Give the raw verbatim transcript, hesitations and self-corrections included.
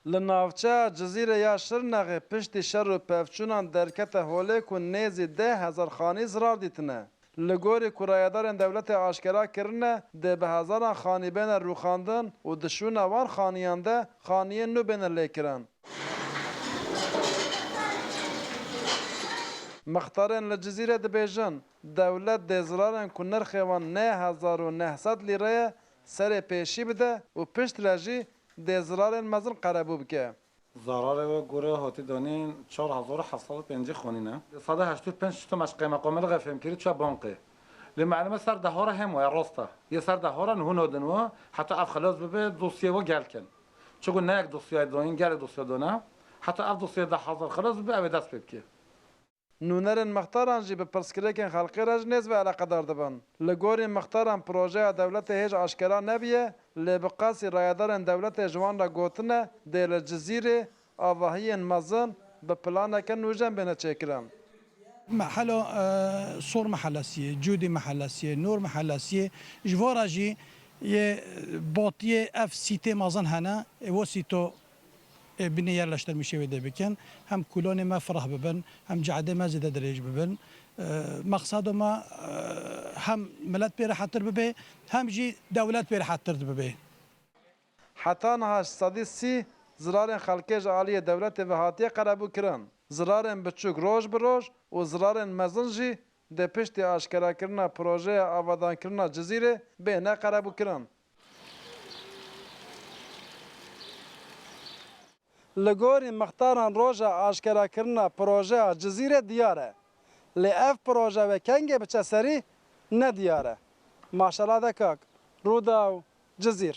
Li navçeya Cizîrê ya Şirnexê piştî şer û pevçûnan derkete holê ku nêzî deh hezar xanî zirar dîtine. Li gorî ku rayedarên dewletê aşkera kirine, dê bi hezaran xanî bêne rûxandin û di şûna wan xaniyan de xaniyên nû bêne lêkirin. Mixtarên li Cizîrê dibêjin, dewlet dê zirarên ku nirxê wan neh hezar û neh sed lîre ye, serê pêşî bide û piştre jî dê zirarên mezin qerebû bike. Zararê we gore hatî danîn çar hezar û heft sed û pêncî xanî ne. Li sedê heştê û pênc tişta me ji qeymeqamê li xwe fêhm kirî çûye bankê. Lê melûm e ser dehara hem waya rast e. Yê ser dehara niho nadin we, heta ev xilas bibe, dosyê we gel kin. Çiku ne yek dosyayê dayîn, gelek dosya dane. Heta ev dosyayê deh hezar xilas bibe, ew ê dest pê bike. Nûnerên mixtaran jî bi pirsgirêkên xelkê re ji nêz ve eleqedar dibin. Li gorî mixtaran projeya dewletê hêj aşkera nebiye, lê bi qasî rayedarên dewletê ji wan re gotine dê li Cizîrê avahiyên mezin bi planeke nûjen bêne çêkirin. Mehela, e, Sor Mehelesiyê, Cûdî Mehelesiyê, Nûr Mehelesiyê, ji vora jî yê batiyê ev sîtê mezin hene, ê wo sîto ê binê yerleştirmişê wê dê bikin. Hem kûlonê me fireh bibin, hem cehdê me zêde dirêj bibin. E, mexsedo me, e, hem milet pê rehettir bibe, hem jî dewlet pê rehettir bibe. Heta niha ji sedî sî zirarên xelkê ji aliyê dewletê ve hatiye qerebûkirin. Zirarên biçûk roj bi roj û zirarên mezin jî dê piştî aşkerakirina projeya avadankirina Cizîrê bêne qerebûkirin. Li gorî mixtaran roja aşkerakirina projeya Cizîrê diyar e. Lê ev proje ve kengê biçe serî ne diyar e. Maşela Dekak, Rûdaw, Cizîr.